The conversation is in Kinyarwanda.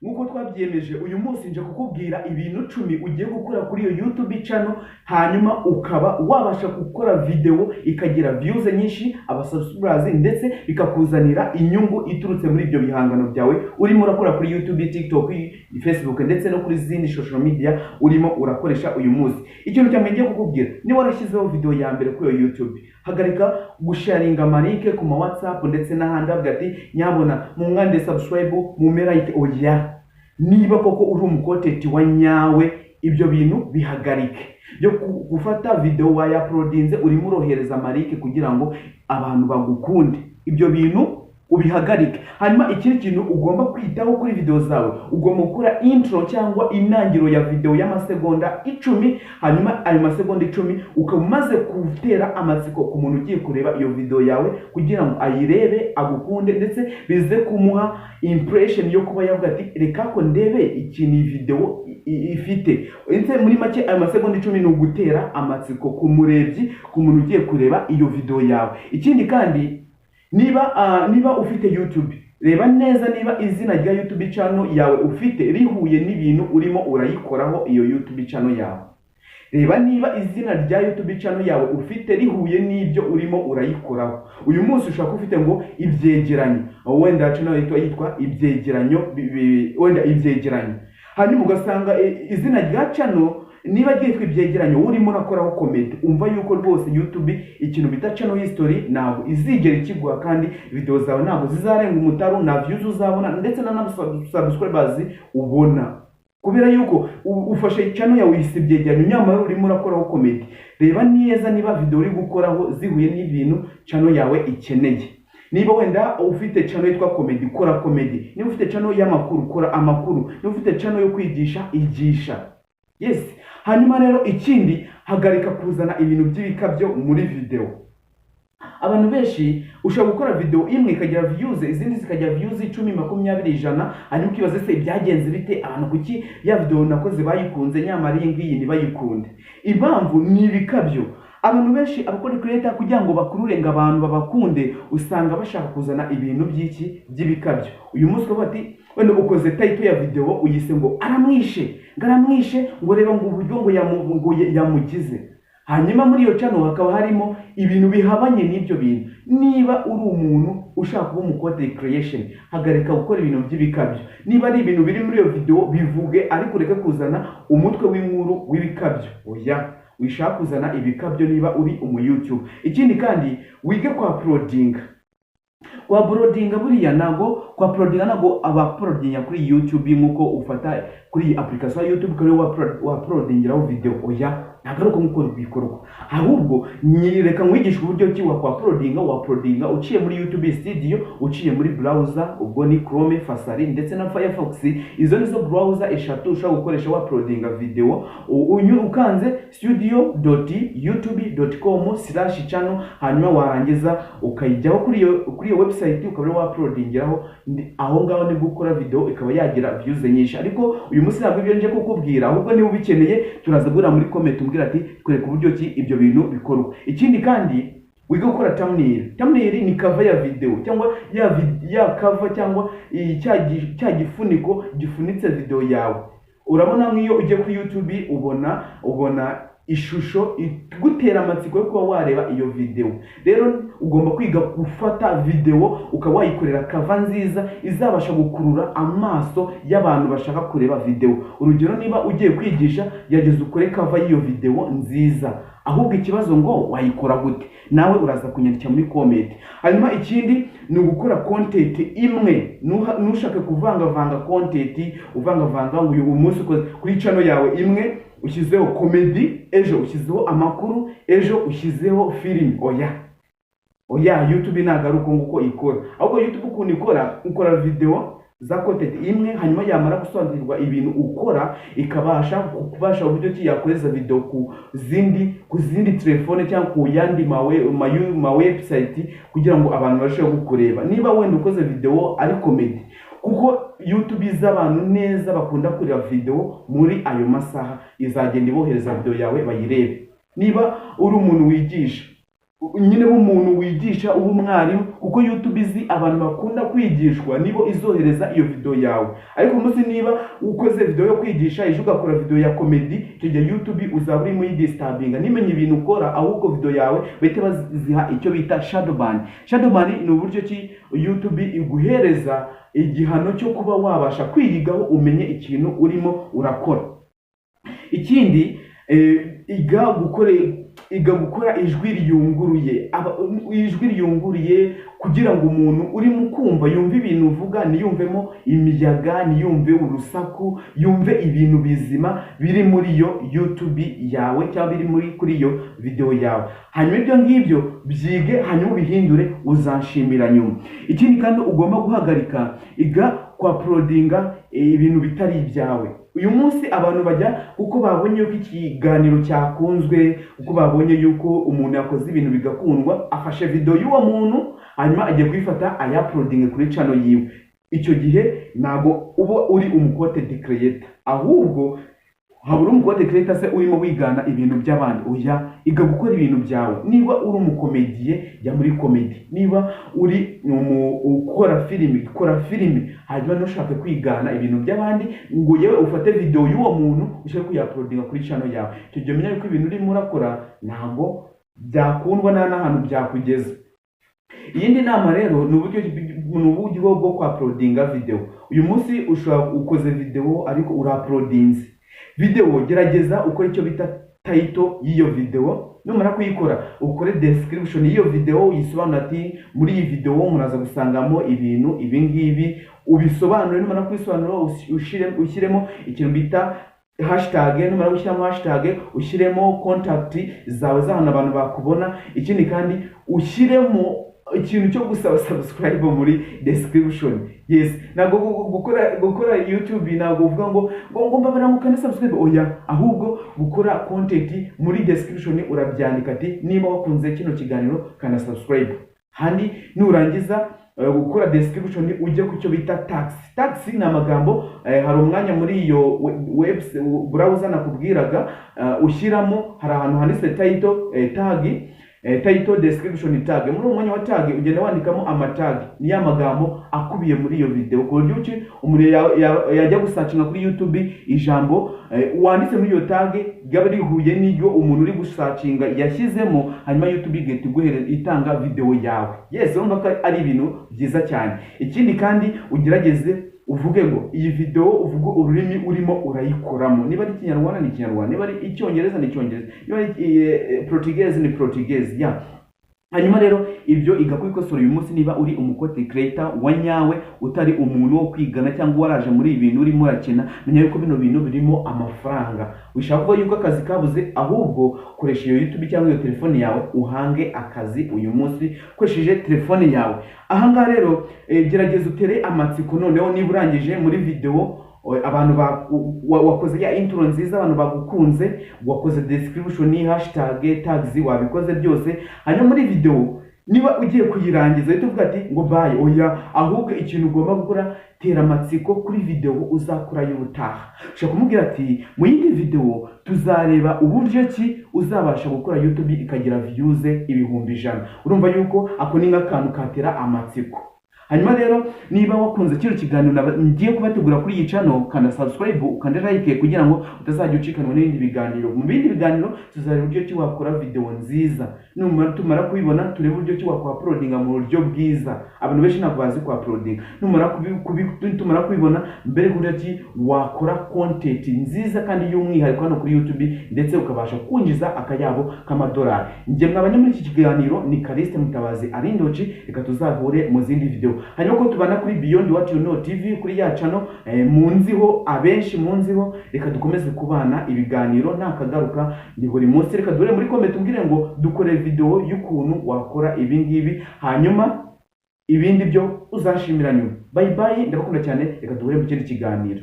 Nk'uko twabyiyemeje, uyu munsi nje kukubwira ibintu 10 ugiye gukora kuri iyo YouTube channel, hanyuma ukaba wabasha gukora video ikagira views nyinshi, abasubscribers, ndetse bikakuzanira inyungu iturutse muri ibyo bihangano byawe urimo urakora kuri YouTube, TikTok, Facebook ndetse no kuri zindi social media urimo urakoresha uyu munsi. Ikintu cya mbere ngiye kukubwira: niba warashyizeho video ya mbere kuri iyo YouTube, hagarika gusharinga amalink ku ma WhatsApp ndetse n'ahandi, bavuga ati: "Nyabona munkande subscribe, mumpe like." Oya, niba koko uri umucontent wa nyawe, ibyo bintu bihagarike byo gufata video wayauploadinze urimo urohereza amalink kugira ngo abantu bagukunde. Ibyo bintu ubihagarike. Hanyuma ikindi kintu ugomba kwitaho kuri video zawe, ugomba gukora intro cyangwa intangiriro ya video y'amasegonda 10. Hanyuma ayo masegonda 10 ukaba umaze gutera amatsiko ku muntu ugiye kureba iyo video yawe, kugira ngo ayirebe agukunde, ndetse bize kumuha impression yo kuba yavuga ati: "Reka ko ndebe ikintu iyi video ifite." Ndetse muri make, ayo masegonda 10 ni ugutera amatsiko ku murebyi, ku muntu ugiye kureba iyo video yawe. Ikindi kandi, niba ufite YouTube, reba neza niba izina rya YouTube channel yawe ufite rihuye n'ibintu urimo urayikoraho iyo YouTube channel yawe. Reba niba izina rya YouTube channel yawe ufite rihuye n'ibyo urimo urayikoraho. Uyu munsi ushobora kuba ufite ngo ibyegeranyo, wenda channel yitwa ibyegeranyo, wenda ibyegeranyo, hanyuma ugasanga izina rya channel niba ryitwa ibyegeranyo, urimo urakoraho comedy. Umva yuko rwose YouTube ikintu bita channel history ntabwo izigera ikiguha, kandi video zawe ntabwo zizarenga umutaru, nta views uzabona ndetse na subscribers ubona, kubera yuko ufashe channel yawe uyise ibyegeranyo, nyamara urimo urakoraho comedy. Reba neza niba video uri gukoraho zihuye n'ibintu channel yawe ikeneye. Niba wenda ufite channel yitwa comedy, kora comedy. Niba ufite channel y'amakuru, kora amakuru. Niba ufite channel yo kwigisha, igisha. Yes. Hanyuma rero ikindi, hagarika kuzana ibintu by'ibikabyo muri video. Abantu benshi, ushobora gukora video imwe ikagira views, izindi zikagira views 10, 20, 100, hanyuma ukibaza: "Se byagenze bite? Abantu kuki ya video nakoze bayikunze, nyamara iyi ngiyi ntibayikunde?" Impamvu ni ibikabyo. Abantu benshi, abakora creator, kugira ngo bakurure ngo abantu babakunde, usanga bashaka kuzana ibintu by'iki? By'ibikabyo. Uyu munsi ukavuga ati wenda ukoze title ya video, uyise ngo "Aramwishe", ngo "Aramwishe", ngo "Reba", ngo uburyo ngo yamugize. Hanyuma muri iyo channel hakaba harimo ibintu bihabanye n'ibyo bintu. Niba uri umuntu ushaka kuba umu content creation, hagarika gukora ibintu by'ibikabyo. Niba ari ibintu biri muri iyo video, bivuge, ariko ureke kuzana umutwe w'inkuru w'ibikabyo. Oya, wishaka kuzana ibikabyo niba uri umu YouTube. Ikindi kandi, wige kwa uploadinga. Kwa uploadinga, buriya ntabwo kwa uploadinga, ntabwo aba uploadinga kuri YouTube nk'uko ufata kuri iyi application ya YouTube ukaba wa uploadingiraho video. Oya, ntabwo ari uko nguko bikorwa. Ahubwo reka nkwigishe uburyo ki wakwa uploadinga. Wa uploadinga uciye muri YouTube Studio, uciye muri browser, ubwo ni Chrome, Safari ndetse na Firefox. Izo nizo browser eshatu ushobora gukoresha wa uploadinga video. Ukanze studio.youtube.com/channel, hanyuma warangiza ukayijyaho kuri iyo website, ukaba wa uploadingiraho. Aho ngaho nibwo ukora video ikaba yagira views nyinshi. Ariko uyu munsi ntabwo ibyo nje kukubwira, ahubwo niba ubikeneye turaza guhura muri comment, umbwira ati: "Twereka uburyo ki ibyo bintu bikorwa." Ikindi kandi, wiga gukora thumbnail. Thumbnail ni cover ya video, cyangwa ya cover, cyangwa cya gifuniko gifunitse video yawe. Urabona nk'iyo ugiye kuri YouTube, ubona ishusho igutera amatsiko yo kuba wareba iyo video. Rero ugomba kwiga gufata video ukaba wayikorera cover nziza izabasha gukurura amaso y'abantu bashaka kureba video. Urugero, niba ugiye kwigisha, gerageza ukore cover y'iyo video nziza. Ahubwo ikibazo ngo wayikora gute? Nawe uraza kunyandikira muri comment. Hanyuma ikindi ni ugukora content imwe. Ntushake kuvangavanga content, uvangavanga ngo uyu munsi ukoze kuri channel yawe imwe ushyizeho comedy, ejo ushyizeho amakuru, ejo ushyizeho filime. Oya, oya, YouTube ntabwo ari uko nguko ikora. Ahubwo YouTube ukuntu ikora, ukora video za content imwe, hanyuma yamara gusobanukirwa ibintu ukora, ikabasha kubasha uburyo ki yakohereza video ku zindi telefone cyangwa ku yandi ma website, kugira ngo abantu barusheho kukureba. Niba wenda ukoze video ari comedy, kuko YouTube izi abantu neza bakunda kureba video muri ayo masaha, izagenda ibohereza video yawe bayirebe. Niba uri umuntu wigisha Nyine b'umuntu wigisha, uba umwarimu, kuko YouTube izi abantu bakunda kwigishwa, nibo izohereza iyo video yawe. Ariko umunsi niba ukoze video yo kwigisha, ejo ugakora video ya comedy, icyo gihe YouTube uzaba urimo uyidisturbinga, nimenye ibintu ukora, ahubwo video yawe bahite baziha icyo bita shadow ban. Shadow ban ni uburyo ki YouTube iguhereza igihano cyo kuba wabasha kwiyigaho, umenye ikintu urimo urakora. Ikindi, iga gukora ijwi riyunguruye. Ijwi riyunguruye kugira ngo umuntu urimo kumva yumve ibintu uvuga, ntiyumvemo imiyaga, ntiyumve urusaku, yumve ibintu bizima biri muri iyo YouTube yawe cyangwa biri muri kuri iyo video yawe. Hanyuma ibyo ngibyo byige, hanyuma ubihindure, uzanshimira nyuma. Ikindi kandi ugomba guhagarika, iga kwa-uploadinga ibintu bitari ibyawe. Uyu munsi abantu bajya, kuko babonye yuko ikiganiro cyakunzwe, kuko babonye yuko umuntu yakoze ibintu bigakundwa, afashe video y'uwo muntu, hanyuma agiye kuyifata ayauploadinge kuri channel yiwe. Icyo gihe ntabwo uba uri umucontent creator, ahubwo habura umucontent creator se urimo wigana ibintu by'abandi. Oya, iga gukora ibintu byawe. Niba uri umukomediye, jya muri comedy. Niba uri ukora filimi, kora filimi. Hanyuma ntushake kwigana ibintu by'abandi ngo yewe ufate video y'uwo muntu ushake kuyauploadinga kuri channel yawe. Icyo gihe umenya yuko ibintu urimo urakora ntabwo byakundwa, nta n'ahantu byakugeza. Iyindi nama rero ni uburyo bwo kwauploadinga video. Uyu munsi ushobora ukoze video, ariko urauploadinze video, gerageza ukore icyo bita title y'iyo video. Numara kuyikora, ukore description y'iyo video, uyisobanura ati: "Muri iyi video muraza gusangamo ibintu ibi ngibi", ubisobanure. Numara kubisobanura, ushyiremo ikintu bita hashtag. Numara gushyiramo hashtag, ushyiremo contact zawe z'ahantu abantu bakubona. Ikindi kandi, ushyiremo ikintu cyo gusaba subscribe muri description. Yes, ntabwo gukora YouTube ntabwo uvuga ngo mbabara ngo ukande subscribe, oya. Ahubwo gukora content, muri description urabyandika ati: "Niba wakunze kino kiganiro, kanda subscribe." Handi nurangiza gukora description, ujye ku cyo bita tags. Tags ni amagambo, hari umwanya muri iyo web browser nakubwiraga, ushyiramo, hari ahantu handitse title, tag, title, description, tag. Muri uwo mwanya wa tag ugenda wandikamo amatag, ni ya magambo akubiye muri iyo video, ku buryo ki umuntu yajya gusearchinga kuri YouTube, ijambo wanditse muri iyo tag ryaba rihuye n'iryo umuntu uri gusearchinga yashyizemo, hanyuma YouTube igahita iguhereza, itanga video yawe. Yes, urumva ko ari ibintu byiza cyane. Ikindi kandi, ugerageze uvuge ngo iyi video, uvuge ururimi urimo urayikoramo. Niba ari Ikinyarwanda, ni Ikinyarwanda; niba ari Icyongereza, ni Icyongereza; niba ari Portuguese, ni Portuguese. Ya, hanyuma rero ibyo iga kubikosora uyu munsi niba uri umucontent creator wa nyawe, utari umuntu wo kwigana cyangwa waraje muri ibi bintu urimo urakina. Menya yuko bino bintu birimo amafaranga. Wishaka kuvuga yuko akazi kabuze, ahubwo koresha iyo YouTube cyangwa iyo telefone yawe, uhange akazi uyu munsi ukoresheje telefone yawe. Ahangaha rero, gerageza utere amatsiko. Noneho niba urangije muri video, abantu wakoze ya intro nziza, abantu bagukunze, wakoze description, hashtag, tags, wabikoze byose, hanyuma muri video niba ugiye kuyirangiza, uhita uvuga ati ngo bye. Oya, ahubwo ikintu ugomba gukora, tera amatsiko kuri video uzakora y'ubutaha. Ushobora kumubwira ati: "Mu yindi video tuzareba uburyo ki uzabasha gukora YouTube ikagira views 100,000." Urumva yuko ako ni nk'akantu katera amatsiko. Hanyuma rero, niba wakunze kino kiganiro ngiye kubategura kuri iyi channel, kanda subscribe, ukande like, kugira ngo utazajya ucikanwa n'ibindi biganiro. Mu bindi biganiro tuzareba uburyo ki wakora video nziza. Numara tumara kubibona, turebe uburyo ki wakwa-uploadinga mu buryo bwiza. Abantu benshi ntabwo bazi kwa-uploadinga. Numara tumara kubibona mbere, uburyo ki wakora content nziza kandi y'umwihariko hano kuri YouTube, ndetse ukabasha kwinjiza akayabo k'amadolari. Njye mwabanye muri iki kiganiro ni Kaliste Mutabazi Arindoci. Reka tuzahure mu zindi video. Hanyuma ko tubana kuri Beyond What You Know TV, kuri ya channel munziho, abenshi munziho, reka dukomeze kubana. Ibiganiro nakagaruka, ni buri munsi. Reka dore muri comment umbwire ngo dukore video y'ukuntu wakora ibi ngibi, hanyuma ibindi byo uzashimira nyuma. Bye bye, ndabakunda cyane. Reka duhure mu kindi kiganiro.